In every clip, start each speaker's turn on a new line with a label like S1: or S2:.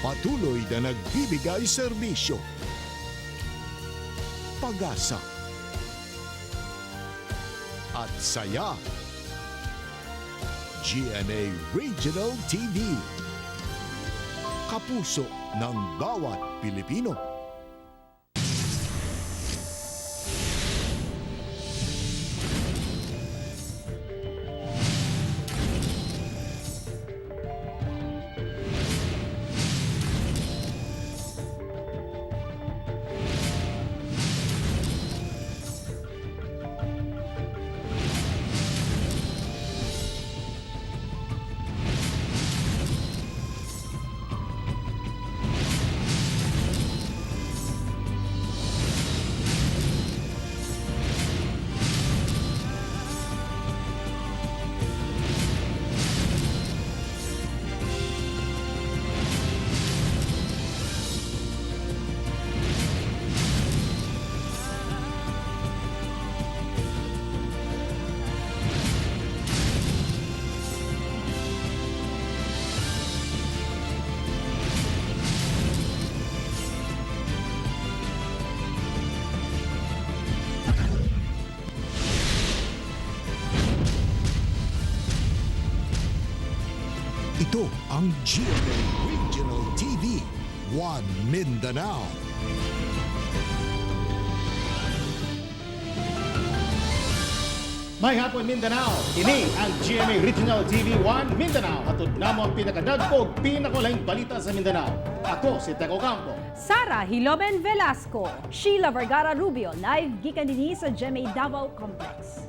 S1: Patuloy na nagbibigay serbisyo, pag-asa, at saya. GMA Regional TV. Kapuso ng bawat Pilipino. Ito ang GMA Regional TV, One Mindanao.
S2: May hapon, Mindanao. Ini ang GMA Regional TV 1 Mindanao. Hatod namo ang pinakadagko ug pinakulaing balita sa Mindanao. Ako si Teco Campo.
S3: Sara Hilomen Velasco, Sheila Vergara Rubio, live gikan dinhi sa GMA Davao Complex.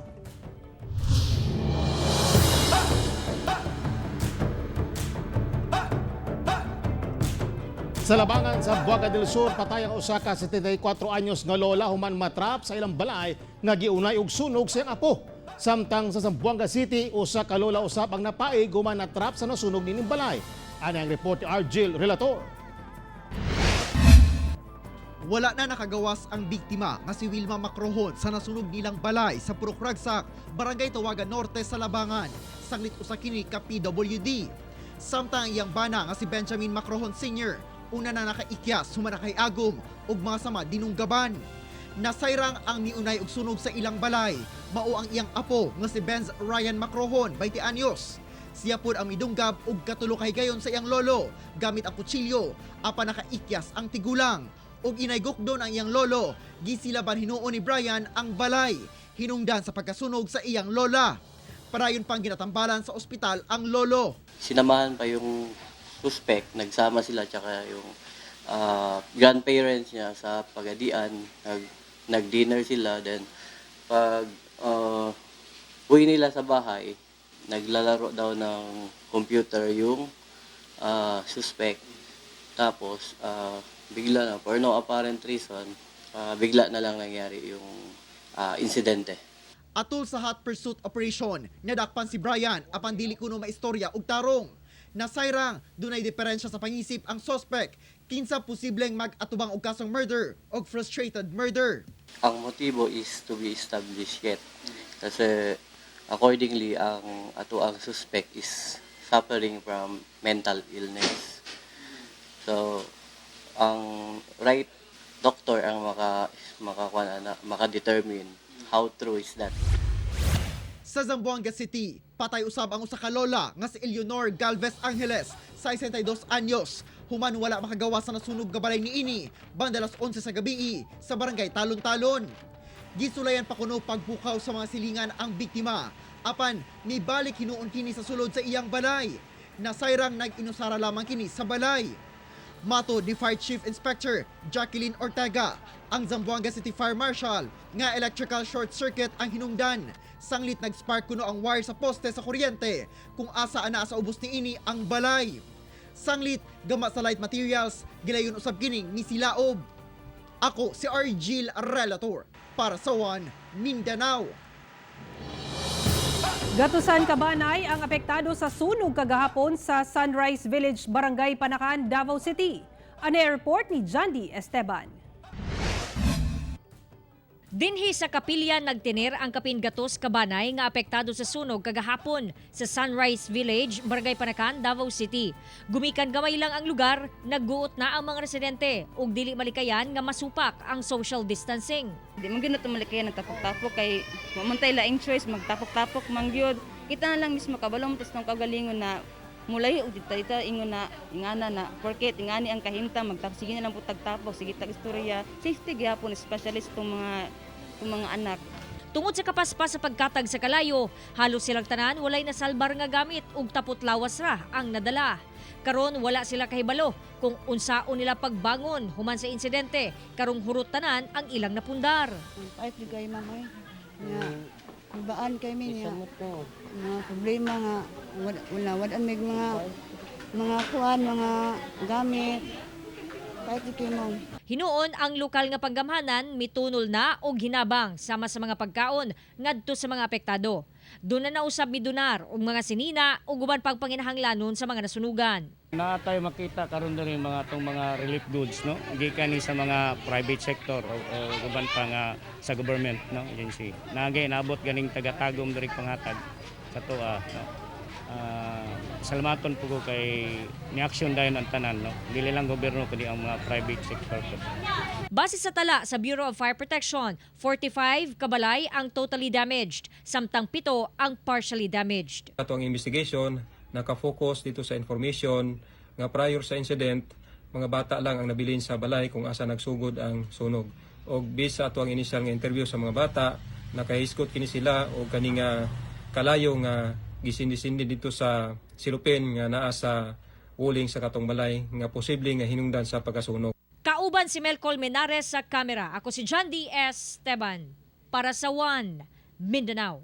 S2: Sa labangan sa Buaga del Sur, patay ang usa ka 74 anyos nga lola human matrap sa ilang balay nga giunay og sunog sa iyang apo. Samtang sa Zamboanga City, usa ka lola usab ang napaig human natrap sa nasunog nining balay. Ani ang report ni Argel Relator.
S4: Wala na nakagawas ang biktima nga si Wilma Macrohon sa nasunog nilang balay sa Purok Ragsak, Barangay Tawagan Norte sa Labangan, sanglit usa kini ka PWD. Samtang ang iyang bana nga si Benjamin Macrohon Sr., una na nakaikyas human nakay agom ug mga sama dinunggaban. Nasayrang ang miunay og sunog sa ilang balay, mao ang iyang apo nga si Benz Ryan Macrohon, 20 anyos. Siya pod ang midunggab og katulo ka higayon sa iyang lolo gamit ang kutsilyo apan nakaikyas ang tigulang. Ug inaygukdon ang iyang lolo, gisilaban hinuon ni Brian ang balay, hinungdan sa pagkasunog sa iyang lola. Parayon pang ginatambalan sa ospital ang lolo.
S5: Sinamahan pa yung suspect, nagsama sila tsaka yung grandparents niya sa Pagadian, nag-dinner sila, then pag uwi nila sa bahay, naglalaro daw ng computer yung suspect. Tapos, bigla na, for no apparent reason, bigla na lang nangyari yung insidente.
S4: Atul sa hot pursuit operation, nadakpan si Brian apan dili kuno maistorya og tarong. Nasayrang dunay diferensya sa pangisip ang suspect kinsa posibleng mag-atubang og kasong murder og frustrated murder.
S5: Ang motibo is to be established yet. Kasi accordingly, ang ato ang suspect is suffering from mental illness. So, ang right doctor ang maka maka determine how true is that.
S4: Sa Zamboanga City, patay usab ang usa ka lola nga si Eleonor Galvez Angeles, 62 anyos. Human wala makagawa sa nasunog nga balay niini banda alas 11 sa gabii sa barangay Talon-Talon. Gisulayan pa kuno pagpukaw sa mga silingan ang biktima. Apan nibalik hinuon kini sa sulod sa iyang balay. Nasayrang nag-inusara lamang kini sa balay. Mato ni Fire Chief Inspector Jacqueline Ortega, ang Zamboanga City Fire Marshal, nga electrical short circuit ang hinungdan. Sanglit nag-spark kuno ang wire sa poste sa kuryente kung asa ana sa ubos niini ang balay. Sanglit gama sa light materials, gilayon usab kining misilaob. Ako si Argil Relator para sa One Mindanao.
S3: Gatusan kabanay ang apektado sa sunog kagahapon sa Sunrise Village, Barangay Panacan, Davao City. Ang report ni Jandy Esteban.
S6: Dinhi sa kapilya nagtiner ang kapin 3 ka banay nga apektado sa sunog kagahapon sa Sunrise Village, Barangay Panacan, Davao City. Gumikan gamay lang ang lugar, nagguot na ang mga residente ug dili malikayan nga masupak ang social distancing.
S7: Di man gyud na tumalikayan ng tapok-tapok kay mamuntay laing choice magtapok-tapok man gyud. Kita na lang mismo kabalo mo tas nang kagalingon na mulay og dita dita ingon na ingana na porket ingani ang kahimtang magtapok, sige na lang po tagtapok, sige tag istorya, safety gyapon, especially sa itong mga anak.
S6: Tungod sa kapaspas sa pagkatag sa kalayo, halos silang tanan walay nasalbar nga gamit ug tapot lawas ra ang nadala. Karon wala sila kahibalo kung unsaon nila pagbangon human sa insidente, karong hurot tanan ang ilang napundar.
S8: Pait di kay ma'am ay. Nga kulbaan kay mi niya. Mga problema nga wala wala wala may mga kuan, mga gamit. Pait di kay ma'am.
S6: Hinuon ang lokal nga panggamhanan mitunol na og hinabang sama sa mga pagkaon ngadto sa mga apektado. Doon na nausab midunar og mga sinina ug uban pang panginahanglanon sa mga nasunugan.
S9: Naa tayo makita karon diri mga atong mga relief goods, no, gikan ni sa mga private sector o uban pa nga sa government, no, agency. Nagay naabot ganing taga-Tagum diri panghatag sa atoa, no. Salamaton po ko kay ni-action dayon ang tanan, no. Dili lang gobyerno kundi ang mga private sector po.
S6: Base sa tala sa Bureau of Fire Protection, 45 kabalay ang totally damaged, samtang 7 ang partially damaged.
S10: Ato ang investigation nakafocus dito sa information nga prior sa incident, mga bata lang ang nabilin sa balay kung asa nagsugod ang sunog. Og based sa ato ang initial nga interview sa mga bata, nakahisgot kini sila og kani nga kalayo nga gisindi-sindi dito sa silupin nga naa sa wuling sa katong balay nga posible nga hinungdan sa pagkasunog.
S6: Kauban si Mel Colmenares sa kamera. Ako si John D. S. Esteban para sa One Mindanao.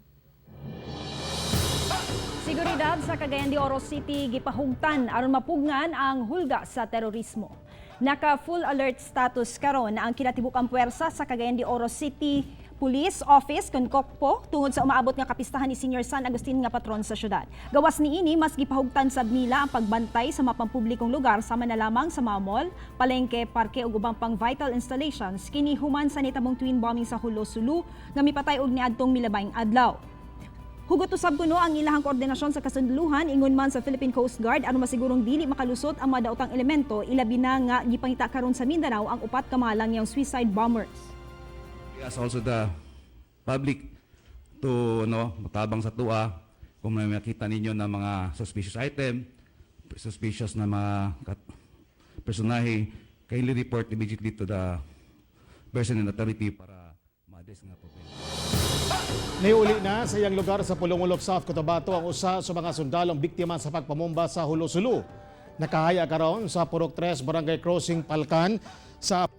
S3: Seguridad sa Cagayan de Oro City gipahugtan aron mapugngan ang hulga sa terorismo. Naka full alert status karon ang kinatibuk-ang puwersa sa Cagayan de Oro City Police Office kon COCPO tungod sa umaabot nga kapistahan ni Senior San Agustin nga patron sa syudad. Gawas niini, mas gipahugtan sab nila ang pagbantay sa mapampublikong lugar sama na lamang sa mga mall, palengke, parke ug ubang pang vital installations kini human sa nitabong twin bombing sa Jolo, Sulu nga mipatay og niadtong milabayng adlaw. Hugot usab kuno ang ilahang koordinasyon sa kasundalohan, ingon man sa Philippine Coast Guard, aron masigurong dili makalusot ang mga daotang elemento, ilabi na nga gipangita karon sa Mindanao ang upat ka mga langyang suicide bombers.
S11: We ask also the public to, no, matabang sa atoa kung may makita ninyo na mga suspicious item, suspicious na mga personahe, kindly report immediately to the person in authority para ma-address nga problema.
S2: Niuli na sa iyang lugar sa Polomolok, South Cotabato ang usa sa mga sundalong biktima sa pagpamomba sa Jolo, Sulu. Nakahaya karon sa Purok 3, Barangay Crossing, Palkan sa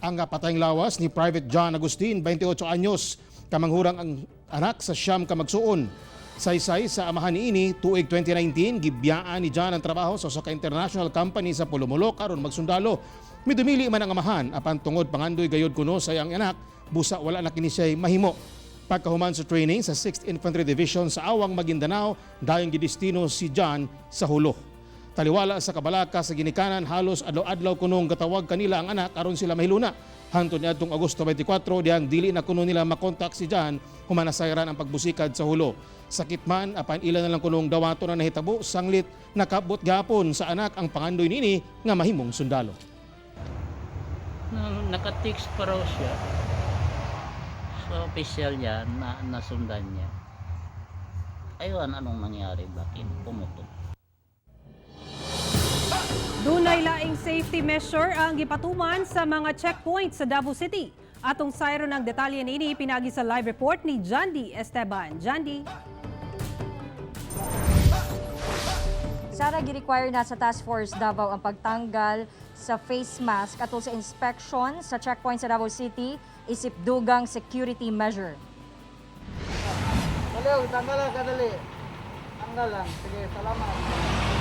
S2: ang patayng lawas ni Private John Agustin, 28 anyos, kamanghurang ang anak sa 9 ka magsuon. Saysay sa amahan niini, tuig 2019, gibiyaan ni John ang trabaho sa usa ka international company sa Polomolok aron magsundalo. Midumili man ang amahan apan tungod pangandoy gayod kuno sa iyang anak, busa wala na kini siya'y mahimo. Pagkahuman sa training sa 6th Infantry Division sa Awang, Maguindanao, dayon gidestino si John sa Jolo. Taliwala sa kabalaka sa ginikanan, halos adlaw-adlaw kunong gatawag kanila ang anak aron sila mahiluna. Hantod niadtong Agosto 24, diyang dili na kuno nila makontak si John human nasayran ang pagbusikad sa Jolo. Sakit man apan ila na lang kunong dawato na nahitabo sanglit nakabot gapon sa anak ang pangandoy nini nga mahimong sundalo.
S12: Naka-text pa raw siya sa official niya na nasundan niya. Ayun, anong nangyari? Bakit pumutok?
S13: Dunay laing safety measure ang gipatuman sa mga checkpoints sa Davao City. Atong sayron ang detalye niini pinagi sa live report ni Jandy Esteban. Jandy.
S6: Sara, gi-require na sa Task Force Davao ang pagtanggal sa face mask atol sa inspection sa checkpoint sa Davao City isip dugang security measure.
S14: Palihog, tanggal lang, kadali. Tanggal lang. Sige, salamat.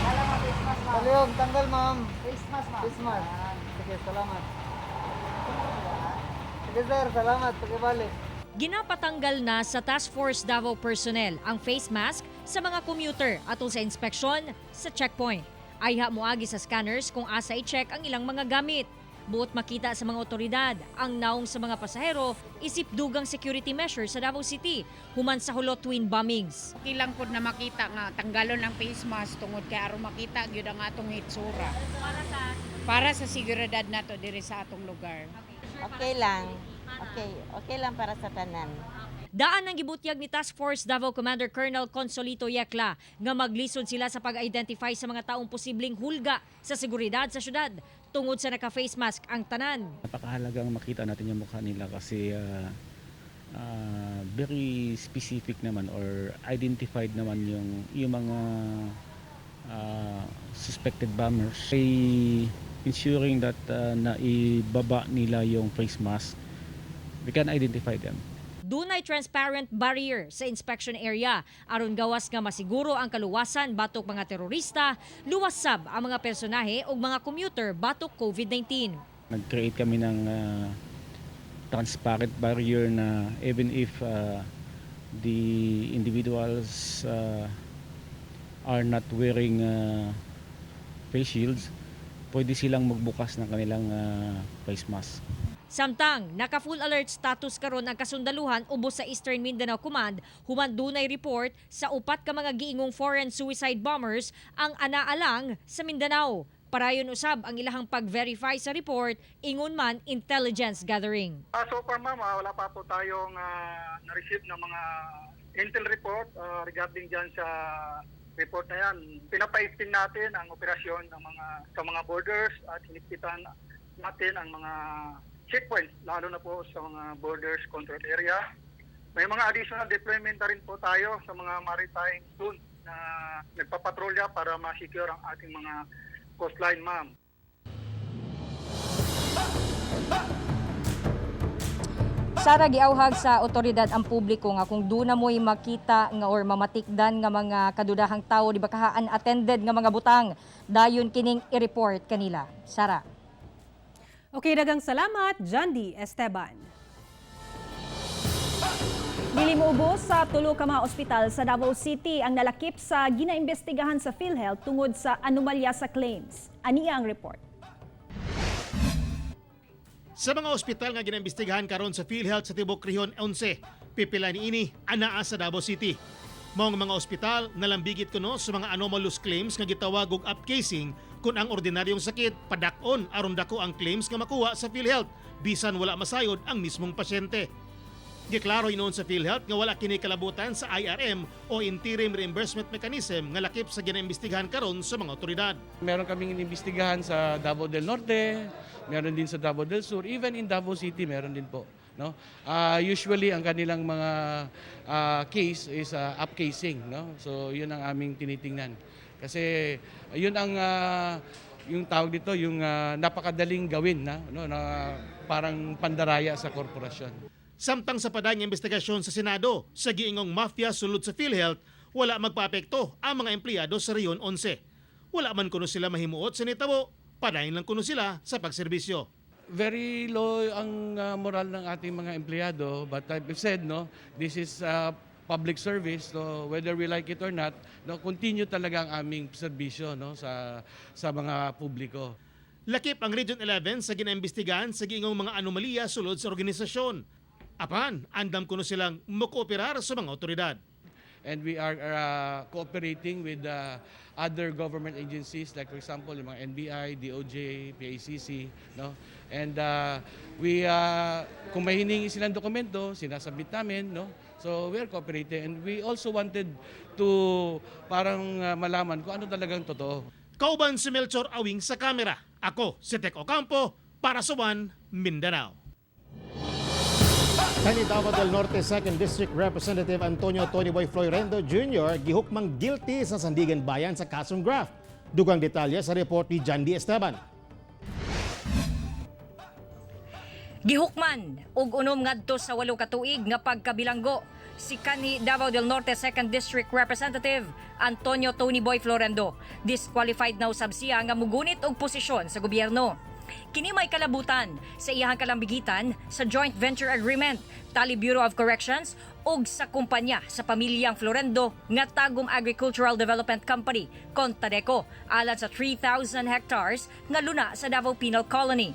S14: Salamat, face mask, ma'am. Palihog, tanggal, ma'am. Face mask, ma'am. Face mask. Sige, salamat. Sige, sir, salamat. Pakibalik.
S6: Ginapatanggal na sa Task Force Davao personnel ang face mask sa mga commuter atol sa inspeksyon sa checkpoint. Ayha moagi sa scanners kung asa i-check ang ilang mga gamit. Buot makita sa mga otoridad ang naong sa mga pasahero isip dugang security measure sa Davao City human sa Jolo twin bombings.
S15: Okay lang pud na makita nga tanggalon ang face mask tungod kay aron makita gyud ang atong hitsura. Para sa seguridad nato diri sa atong lugar.
S16: Okay lang. Okay lang para sa tanan.
S6: Daan ang gibutyag ni Task Force Davao Commander Colonel Consolito Yecla nga maglisod sila sa pag-identify sa mga taong posibleng hulga sa seguridad sa syudad tungod sa naka-face mask ang tanan.
S17: Napakahalagang makita natin yung mukha nila kasi very specific naman or identified naman yung mga suspected bombers. By ensuring that naibaba nila yung face mask, we can identify them.
S6: Dunay transparent barrier sa inspection area aron gawas nga masiguro ang kaluwasan batok mga terorista, luwas sab ang mga personahe ug mga commuter batok COVID-19.
S17: Nag-create kami ng transparent barrier na even if the individuals are not wearing face shields, pwede silang magbukas ng kanilang face mask.
S6: Samtang naka full alert status karon ang kasundaluhan ubos sa Eastern Mindanao Command human dunay report sa upat ka mga giingong foreign suicide bombers ang anaalang sa Mindanao. Parayon usab ang ilahang pag-verify sa report, ingon man intelligence gathering.
S18: So far, ma'am, wala pa po tayong na-receive ng mga intel report regarding dyan sa report na yan. Pinapaigting natin ang operasyon ng mga sa mga borders at hinigpitan natin ang mga checkpoints, lalo na po sa mga borders control area. May mga additional deployment na rin po tayo sa mga maritime zone na nagpapatrolya para ma-secure ang ating mga coastline, ma'am.
S6: Sara, giawhag sa otoridad ang publiko nga kung duna mo'y makita nga or mamatikdan nga mga kadudahang tawo, di ba kaha unattended nga mga butang, dayon kining i-report kanila. Sara.
S13: Okay, daghang salamat, Jandy Esteban.
S3: Dili moubos sa tulo ka mga ospital sa Davao City ang nalakip sa ginaimbestigahan sa PhilHealth tungod sa anomalya sa claims. Ania ang report.
S2: Sa mga ospital nga ginaimbestigahan karon sa PhilHealth sa tibok Rehiyon 11, pipila niini anaa sa Davao City. Maong mga ospital nalambigit kuno sa mga anomalous claims nga gitawag og upcasing, kung ang ordinaryong sakit padak-on aron dako ang claims nga makuha sa PhilHealth bisan wala masayod ang mismong pasyente. Giklaro hinuon sa PhilHealth nga wala kini kalabutan sa IRM o Interim Reimbursement Mechanism nga lakip sa ginaimbestigahan karon sa mga otoridad.
S19: Meron kaming inimbestigahan sa Davao del Norte, meron din sa Davao del Sur, even in Davao City meron din po. No? Usually ang kanilang mga case is upcasing, no? So 'yun ang aming tinitingnan. Kasi 'yun ang yung tawag dito, yung napakadaling gawin na, no, na parang pandaraya sa korporasyon.
S2: Samtang sa padayong investigasyon sa Senado sa giingong mafia sulod sa PhilHealth, wala magpaapekto ang mga empleyado sa Rehiyon 11. Wala man kuno sila mahimuot sa nitabo, padayon lang kuno sila sa pagserbisyo.
S19: Very low ang moral ng ating mga empleyado, but I've said, no, this is public service, so whether we like it or not, no, continue talaga ang aming serbisyo, no, sa mga publiko.
S2: Lakip ang Region 11 sa ginaimbestigahan sa giingong mga anomalya sulod sa organisasyon. Apan, andam kuno silang mokooperar sa mga otoridad.
S19: And we are cooperating with other government agencies, like for example yung mga NBI, DOJ, PACC, no? And we kung may hiningi silang dokumento, sinasubmit namin, no? So we are cooperating and we also wanted to parang malaman kung ano talagang totoo.
S2: Kauban si Melchor Awing sa kamera. Ako si Tek Ocampo para sa One Mindanao. Kani Davao del Norte 2nd District Representative Antonio Tony Boy Floirendo Jr. gihukmang guilty sa Sandiganbayan sa kasong graft. Dugang detalye sa report ni Jandy Esteban.
S6: Gihukman og 6 ngadto sa 8 ka tuig nga pagkabilanggo si kanhi Davao del Norte 2nd District Representative Antonio Tony Boy Florendo. Disqualified na usab siya nga mugunit og posisyon sa gobyerno. Kini may kalabutan sa iyahang kalambigitan sa Joint Venture Agreement, Tali Bureau of Corrections ug sa kumpanya sa pamilyang Florendo nga Tagum Agricultural Development Company, kon Tadeco, alang sa 3,000 hectares nga luna sa Davao Penal Colony.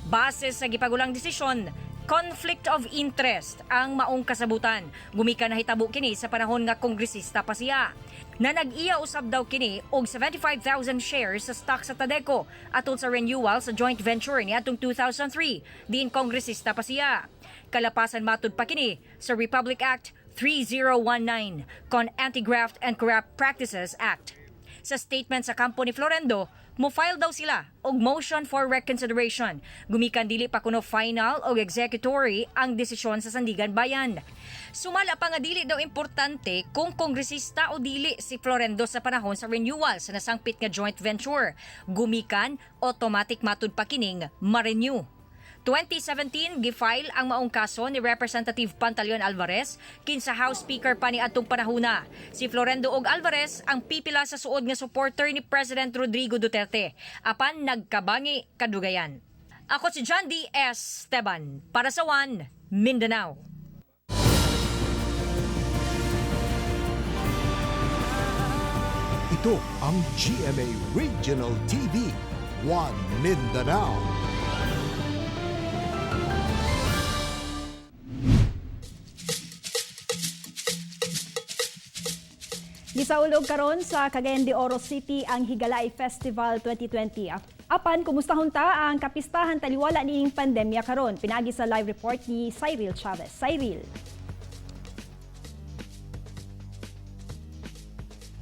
S6: Base sa gipagulang desisyon, conflict of interest ang maong kasabutan. Gumikan nahitabo kini sa panahon nga kongresista pa siya. Na nag-iya usab daw kini og 75,000 shares sa stock sa Tadeco atol sa renewal sa joint venture niadtong 2003, diin kongresista pa siya. Kalapasan matud pa kini sa Republic Act 3019 kon Anti-Graft and Corrupt Practices Act. Sa statement sa kampo ni Florendo, mo-file daw sila og motion for reconsideration. Gumikan dili pa kuno final og executory ang desisyon sa Sandiganbayan. Sumala pa nga dili daw importante kung kongresista o dili si Florendo sa panahon sa renewal sa nasangpit nga joint venture. Gumikan automatic matud pa kining ma-renew. 2017, gifile ang maong kaso ni Representative Pantaleon Alvarez kinsa House Speaker pa ni adtong panahuna. Si Florendo og Alvarez ang pipila sa suod nga supporter ni President Rodrigo Duterte apan nagkabangi kadugayan. Ako si John D. S. Esteban para sa One Mindanao.
S1: Ito ang GMA Regional TV, One Mindanao.
S3: Gisaulog karon sa Cagayan de Oro City ang Higalaay Festival 2020. Apan kumustahon ta ang kapistahan taliwala niining pandemya karon? Pinaagi sa live report ni Cyril Chavez. Cyril.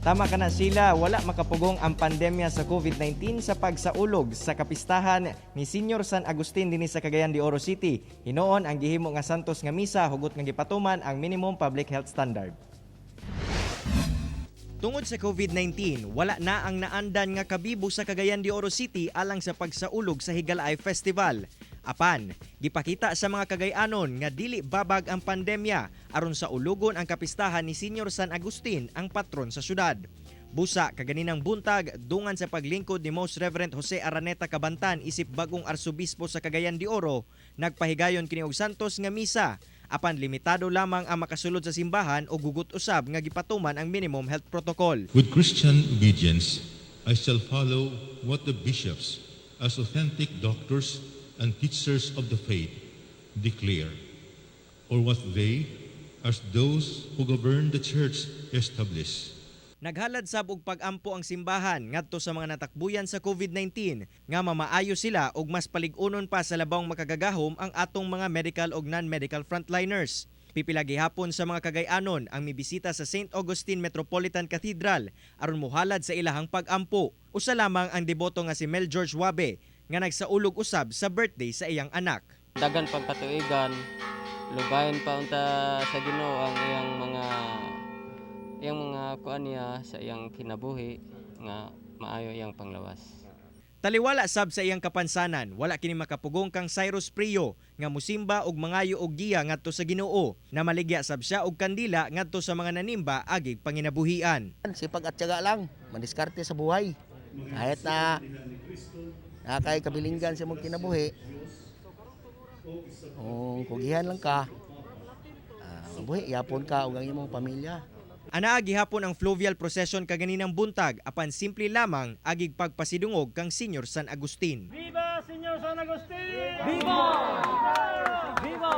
S20: Tama ka na, Sheila, wala makapugong ang pandemya sa COVID-19 sa pagsaulog sa kapistahan ni Senior San Agustin dinhi sa Cagayan de Oro City. Hinuon ang gihimo nga santos nga misa hugot nga gipatuman ang minimum public health standard. Tungod sa COVID-19, wala na ang naandan nga kabibo sa Cagayan de Oro City alang sa pagsaulog sa Higalaay Festival. Apan, gipakita sa mga Cagayanon nga dili babag ang pandemya aron sa ulugon ang kapistahan ni Senior San Agustin, ang patron sa syudad. Busa kaganinang buntag, dungan sa paglingkod ni Most Reverend Jose Araneta Cabantan isip bagong arsobispo sa Cagayan de Oro, nagpahigayon kini og santos nga misa. Apan limitado lamang ang makasulod sa simbahan o gugot usab nga gipatuman ang minimum health protocol.
S21: With Christian obedience, I shall follow what the bishops, as authentic doctors and teachers of the faith, declare, or what they, as those who govern the church, establish.
S20: Naghalad sab og pag-ampo ang simbahan ngadto sa mga natakbuyan sa COVID-19 nga mamaayo sila og mas palig-unon pa sa labawng makagagahom ang atong mga medical og non-medical frontliners. Pipila gihapon sa mga Cagayanon ang mibisita sa St. Augustine Metropolitan Cathedral aron mohalad sa ilahang pag-ampo. Usa lamang ang deboto nga si Mel George Wabe nga nagsaulog usab sa birthday sa iyang anak.
S5: Dagan pagkatuigan, lugayan pa unta sa Ginoo ang iyang mga kuan niya sa iyang kinabuhi nga maayo iyang panglawas.
S20: Taliwala sab sa iyang kapansanan, wala kini makapugong kang Cyrus Prio nga musimba og mangayo og giya ngadto sa Ginoo. Namaligya sab siya og kandila ngadto sa mga nanimba agig panginabuhian.
S22: Sipag at tiyaga lang, madiskarte sa buhay. Kahit na nakay kabilinggan sa mong kinabuhi, kung kugihan lang ka, mabuhi, yapon ka ug ang imong pamilya.
S20: Anaa gihapon ang fluvial procession kaganinang buntag apan simple lamang agig pagpasidungog kang Senior San Agustin.
S23: Viva Señor San Agustin! Viva! Viva!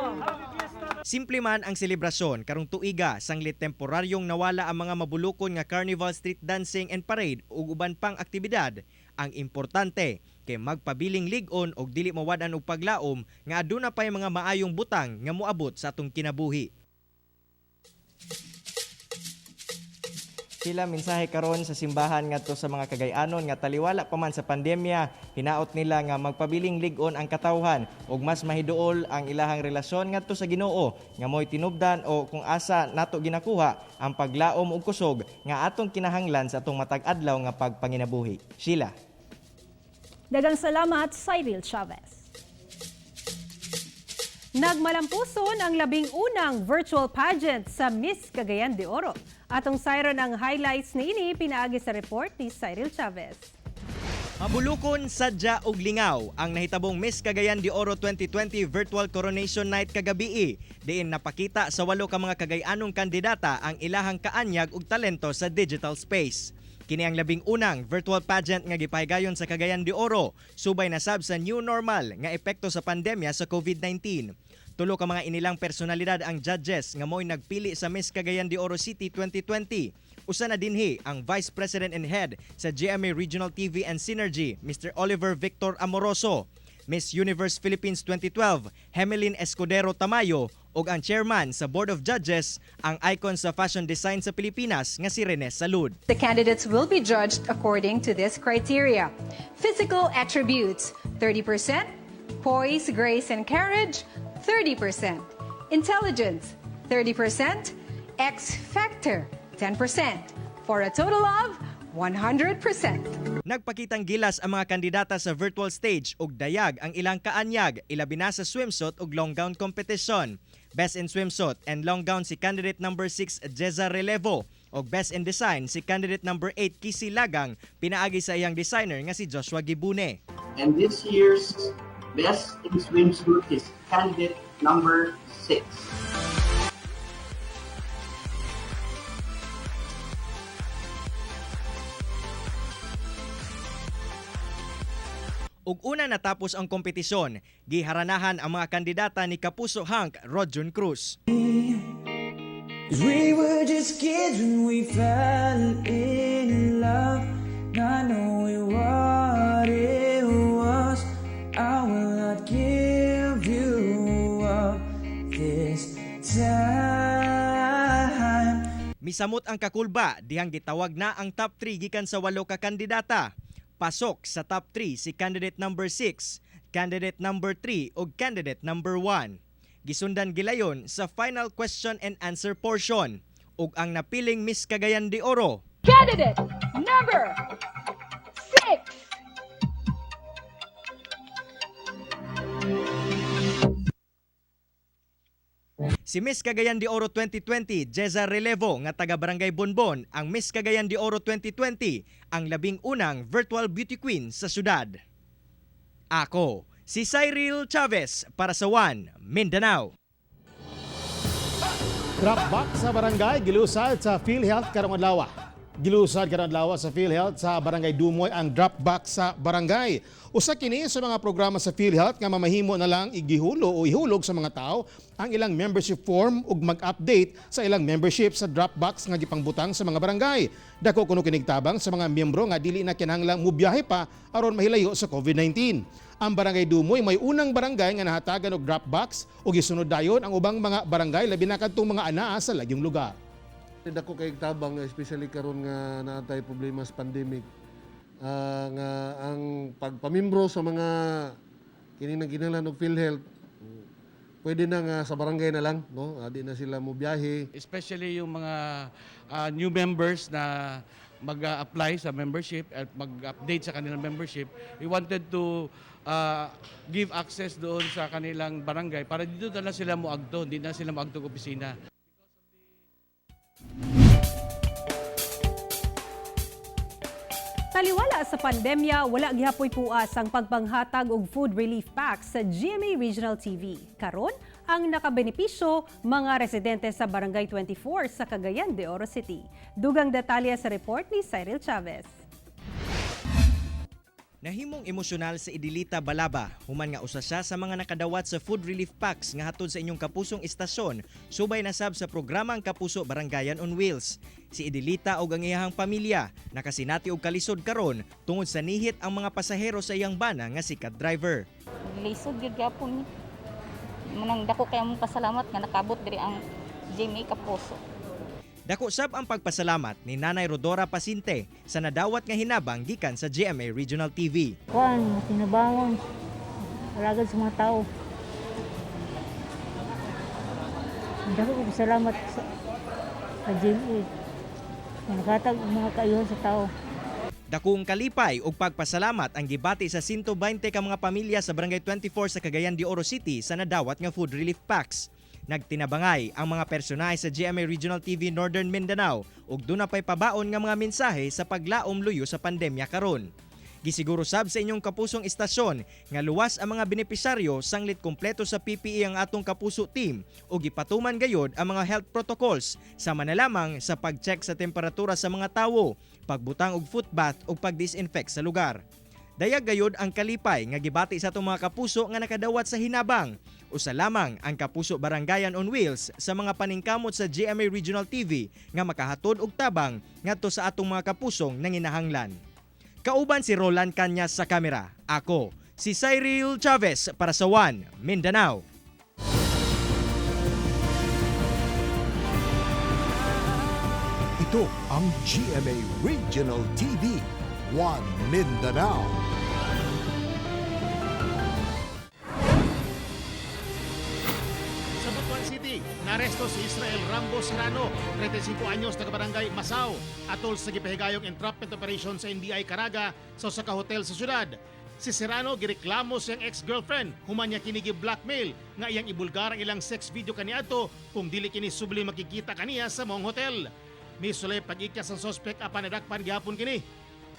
S20: Simple man ang selebrasyon karong tuiga sanglit temporaryong nawala ang mga mabulukon nga carnival, street dancing and parade ug uban pang aktibidad. Ang importante kay magpabiling lig-on og dili mawad-an og paglaom nga aduna pay mga maayong butang nga moabot sa atong kinabuhi. Sila mensahe karon sa simbahan ngadto sa mga Cagayanon nga taliwala pa man sa pandemya, hinaot nila nga magpabiling lig-on ang katawhan ug mas mahiduol ang ilahang relasyon ngadto sa Ginoo nga mo'y tinubdan o kung asa nato ginakuha ang paglaom ug kusog nga atong kinahanglan sa atong matag adlaw nga pagpanginabuhi. Sheila.
S3: Dagang salamat, Cyril Chavez.
S13: Nagmalampuson ang 11 virtual pageant sa Miss Cagayan de Oro. Atong sayron ang highlights niini pinaagi sa report ni Cyril Chavez.
S20: Mabulukon, sadya ug lingaw ang nahitabong Miss Cagayan de Oro 2020 Virtual Coronation Night kagabii. Diin napakita sa 8 ka mga Cagayanong kandidata ang ilahang kaanyag ug talento sa digital space. Kini ang 11 virtual pageant nga gipahigayon sa Cagayan de Oro, subay na sab sa new normal nga epekto sa pandemya sa COVID-19. Tulo ka mga inilang personalidad ang judges nga mo'y nagpili sa Miss Cagayan de Oro City 2020. Usa na dinhi ang Vice President and Head sa GMA Regional TV and Synergy, Mr. Oliver Victor Amoroso. Miss Universe Philippines 2012, Hemelin Escudero Tamayo, ug ang chairman sa Board of Judges, ang icon sa fashion design sa Pilipinas nga si Rene Salud.
S4: The candidates will be judged according to this criteria. Physical attributes, 30%; poise, grace, and carriage, 30%; intelligence, 30%; X factor, 10%. For a total of 100%.
S20: Nagpakitang gilas ang mga kandidata sa virtual stage ug dayag ang ilang kaanyag, ilabi na sa swimsuit ug long gown competition. Best in swimsuit and long gown si candidate number 6, Jeza Relevo, ug best in design si candidate number 8, Kisi Lagang, pinaagi sa iyang designer nga si Joshua Gibune.
S7: And this year's best in swimsuit is candidate number 6.
S20: Ug una natapos ang kompetisyon, giharanahan ang mga kandidata ni Kapuso Hank Rodjun Cruz.
S8: 'Cause we were just kids when we fell in love, not knowing what it was. I will not give you up this time.
S20: Misamot ang kakulba dihang gitawag na ang top 3 gikan sa walo ka kandidata. Pasok sa top 3 si candidate number 6, candidate number 3 ug candidate number 1. Gisundan gilayon sa final question and answer portion ug ang napiling Miss Cagayan de Oro
S4: Candidate number 6.
S20: Si Miss Cagayan de Oro 2020, Jeza Relevo nga taga Barangay Bonbon, ang Miss Cagayan de Oro 2020, ang 11 virtual beauty queen sa syudad. Ako, si Cyril Chavez para sa One Mindanao.
S2: Drop box sa barangay, gilusad sa PhilHealth karong adlaw. Gilusad karong adlaw sa PhilHealth sa Barangay Dumoy ang drop box sa barangay. Usa kini sa mga programa sa PhilHealth nga mamahimo na lang igihulo o ihulog sa mga tao ang ilang membership form ug mag-update sa ilang membership sa drop box nga gipangbutang sa mga barangay. Dako kuno kinig tabang sa mga miyembro nga dili na kinahanglang mubiyahe pa aron mahilayo sa COVID-19. Ang Barangay Dumoy may unang barangay nga nahatagan og drop box ug gisunod dayon ang ubang mga barangay, labi na kadtong mga anaa sa lagyong lugar.
S24: Dako kay tabang, especially karon nga naa tay problema sa pandemic. Nga ang pagpamimbro sa mga kini na kinahanglan og PhilHealth, pwede na nga sa barangay na lang, no? Di na sila mo biyahe.
S19: Especially yung mga new members na mag-apply sa membership at mag-update sa kanilang membership. We wanted to give access doon sa kanilang barangay para dito na lang sila moagto, hindi na sila moagto opisina.
S13: Taliwala sa pandemya, wala gihapoy puas ang pagpanghatag og food relief packs sa GMA Regional TV. Karon, ang nakabenepisyo mga residente sa Barangay 24 sa Cagayan de Oro City. Dugang detalye sa report ni Cyril Chavez.
S20: Nahimong emosyonal sa Idilita Balaba human nga usa siya sa mga nakadawat sa food relief packs nga hatod sa inyong kapusong istasyon subay na sab sa programang Kapuso Barangayan on Wheels. Si Idilita og ang iyahang pamilya nakasinati og kalisod karon tungod sa nihit ang mga pasahero sa iyang bana nga sikat driver.
S25: Lisod gyud gyapon ni. Manang dako kay mong pasalamat nga nakabot diri ang GMA Kapuso.
S20: Dako sab ang pagpasalamat ni Nanay Rodora Pasinte sa nadawat nga hinabang gikan sa GMA Regional TV.
S26: Kuan, tinabangon. Alagad sa mga tao. Dako ko pasalamat sa GMA. Nga nakatag ang mga kaayuhan sa tao.
S20: Dakong kalipay ug pagpasalamat ang gibati sa 120 ka mga pamilya sa Barangay 24 sa Cagayan de Oro City sa nadawat nga food relief packs. Nagtinabangay ang mga personahe sa GMA Regional TV Northern Mindanao ug duna pay pabaon nga mga mensahe sa paglaom luyo sa pandemya karon. Gisiguro sab sa inyong kapusong istasyon nga luwas ang mga benepisaryo sanglit kompleto sa PPE ang atong kapuso team o gipatuman gayod ang mga health protocols sama na lamang sa pag-check sa temperatura sa mga tawo, pagbutang og foot bath ug pag-disinfect sa lugar. Dayag gayod ang kalipay nga gibati sa atong mga kapuso nga nakadawat sa hinabang. Usa lamang ang Kapuso Barangayan on Wheels sa mga paningkamot sa GMA Regional TV nga makahatod og tabang ngadto sa atong mga kapusong nanginahanglan. Kauban si Roland Cañas sa kamera. Ako, si Cyril Chavez para sa One Mindanao.
S1: Ito ang GMA Regional TV, One Mindanao.
S2: Sa Butuan City, naresto si Israel Rambo Serrano, 35 anyos, taga barangay Masao, atol sa gipahigayong entrapment operation sa NBI Caraga sa usa ka hotel sa syudad. Si Serrano gireklamo sa iyang ex-girlfriend human niya kini blackmail nga iyang ibulgar ang ilang sex video kaniadto kung dili kini subli makikita kaniya sa maong hotel. Misulay pag-ikyas ang sospek apan nadakpan gihapon kini.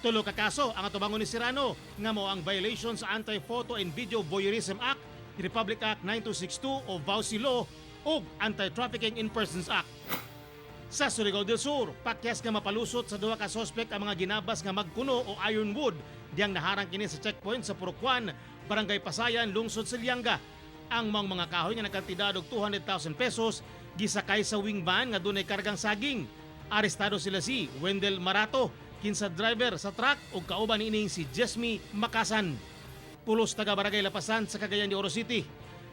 S2: Tulo ka kaso ang atubangon ni Serrano nga mao ang violation sa Anti-Photo and Video Voyeurism Act, Republic Act 9262 o VAWC Law ug Anti-Trafficking in Persons Act. Sa Surigao del Sur, pakyas nga mapalusot sa duha ka sospek ang mga ginabas nga magkuno o ironwood diyang naharang kini sa checkpoint sa Purok 1, Barangay Pasayan, Lungsod sa Lianga. Ang mga kahoy nga nagkantidad og 200,000 pesos gisakay sa wing van nga dunay kargang saging. Arestado sila si Wendell Marato, kinsa driver sa truck ug kauban niining si Jesme Makasan. Pulos taga Barangay Lapasan sa Cagayan de Oro City.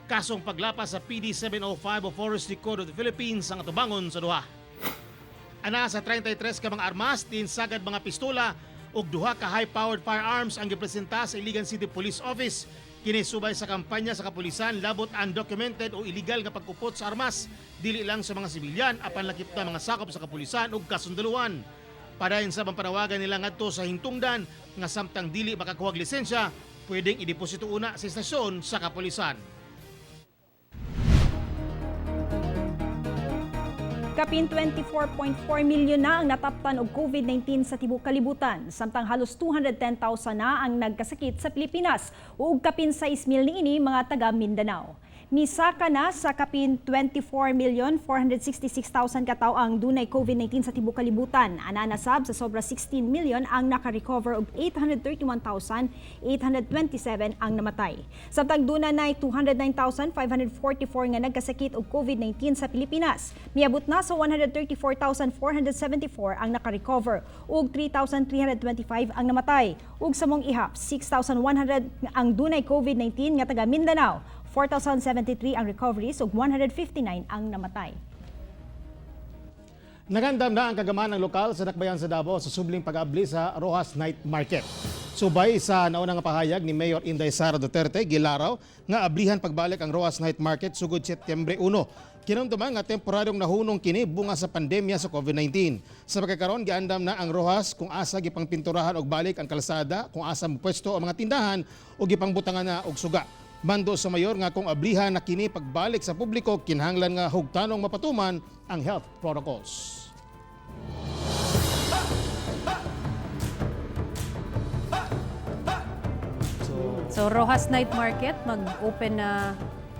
S2: Kasong paglapas sa PD 705 o Forestry Code of the Philippines ang atubangon sa duha. Ana sa 33 ka mga armas, din sagad mga pistola ug duha ka high-powered firearms ang gipresenta sa Iligan City Police Office. Kini subay sa kampanya sa kapulisan labot undocumented o illegal nga pagkupot sa armas dili lang sa mga sibilyan apan lakip na mga sakop sa kapulisan ug kasundaluan. Padayon sa panawagan nila ngadto sa hintungdan nga samtang dili makakuhag lisensya, pwedeng ideposito una sa istasyon sa kapulisan.
S3: Kapin 24.4 milyon na ang nataptan og COVID-19 sa tibuok kalibutan, samtang halos 210,000 na ang nagkasakit sa Pilipinas ug kapin 6 mil niini mga taga Mindanao. Misaka na sa kapin 24,466,000 katawo ang dunay COVID-19 sa tibuok kalibutan. Ana na sab sa sobra 16 million ang naka-recover ug 831,827 ang namatay. Samtang duna nay 209,544 nga nagkasakit og COVID-19 sa Pilipinas. Miabot na sa 134,474 ang naka-recover ug 3,325 ang namatay. Ug sa maong ihap, 6,100 ang dunay COVID-19 nga taga Mindanao. 4,073 ang recoveries ug 159 ang namatay.
S2: Nagandam na ang kagamanang lokal sa Dakbayan sa Davao sa subling pag-abli sa Roxas Night Market. Subay sa naunang pahayag ni Mayor Inday Sara Duterte, gilaraw nga ablihan pagbalik ang Roxas Night Market sugod Setyembre 1. Kinumduman nga temporaryong nahunong kini bunga sa pandemya sa COVID-19. Sa pagkakaron giandam na ang Roxas kung asa gipangpinturahan og balik ang kalsada, kung asa mopwesto ang mga tindahan o gipangbutangan na og suga. Mando sa mayor nga kung ablihan na kini pagbalik sa publiko, kinahanglan nga hugtanong mapatuman ang health protocols.
S13: So Roxas Night Market mag-open na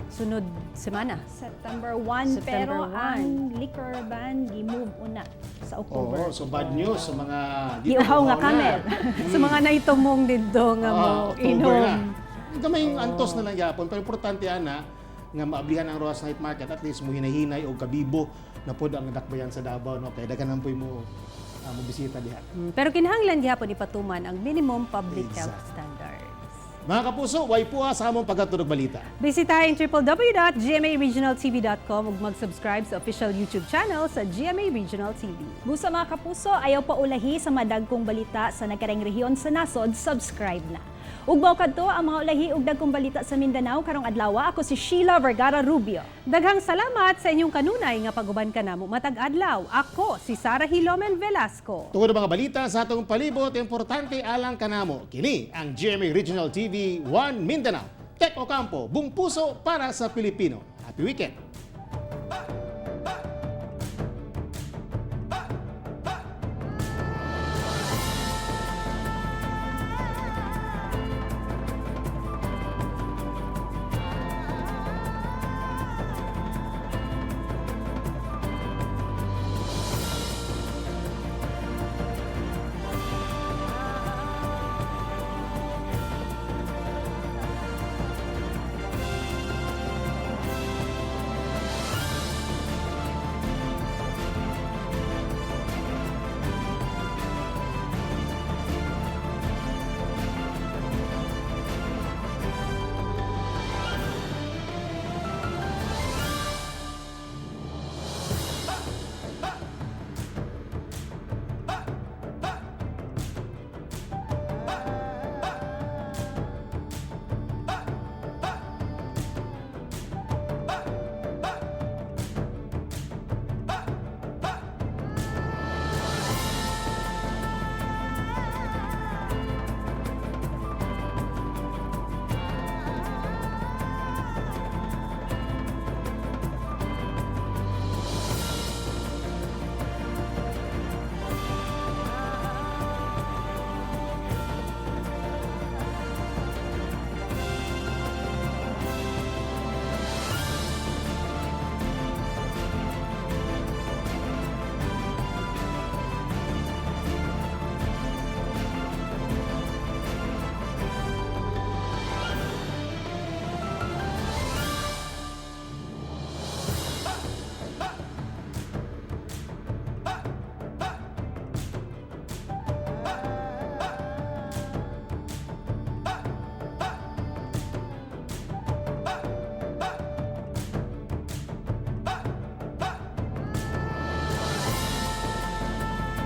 S13: sunod semana.
S3: September 1,
S13: September
S3: pero
S13: 1.
S3: ang liquor ban gi-move una sa October.
S2: Oo, so bad news sa mga
S3: Giuhaw nga camel.
S13: Sa mga naitumong dito nga mo
S2: October
S13: inom.
S2: na. Gamay antos na lang gyapon, pero importante ana nga maablihan ang Roxas Night Market, at least mo hinahinay o kabibo na pod ang dakbayan sa Davao, no, kay daghan man poy mo bisita diha.
S13: Pero kinahanglan gihapon ipatuman ang minimum public health standards.
S2: Mga kapuso, way puha sa among paghatod og balita.
S13: Bisitahin www.gmaregionaltv.com ug mag-subscribe sa official YouTube channel sa GMA Regional TV.
S3: Busa mga kapuso, ayaw pa ulahi sa madagkong balita sa nagkareng rehiyon sa nasod, subscribe na. Ug mao kadto ang mga ulahi ug dagkong balita sa Mindanao karong adlaw. Ako si Sheila Vergara Rubio.
S13: Daghang salamat sa inyong kanunay nga pag-uban kanamo matag adlaw. Ako si Sara Hilomen Velasco.
S2: Tungod ang mga balita sa atong palibot, importante alang kanamo. Kini ang GMA Regional TV 1 Mindanao. Tek Ocampo, buong puso para sa Pilipino. Happy weekend!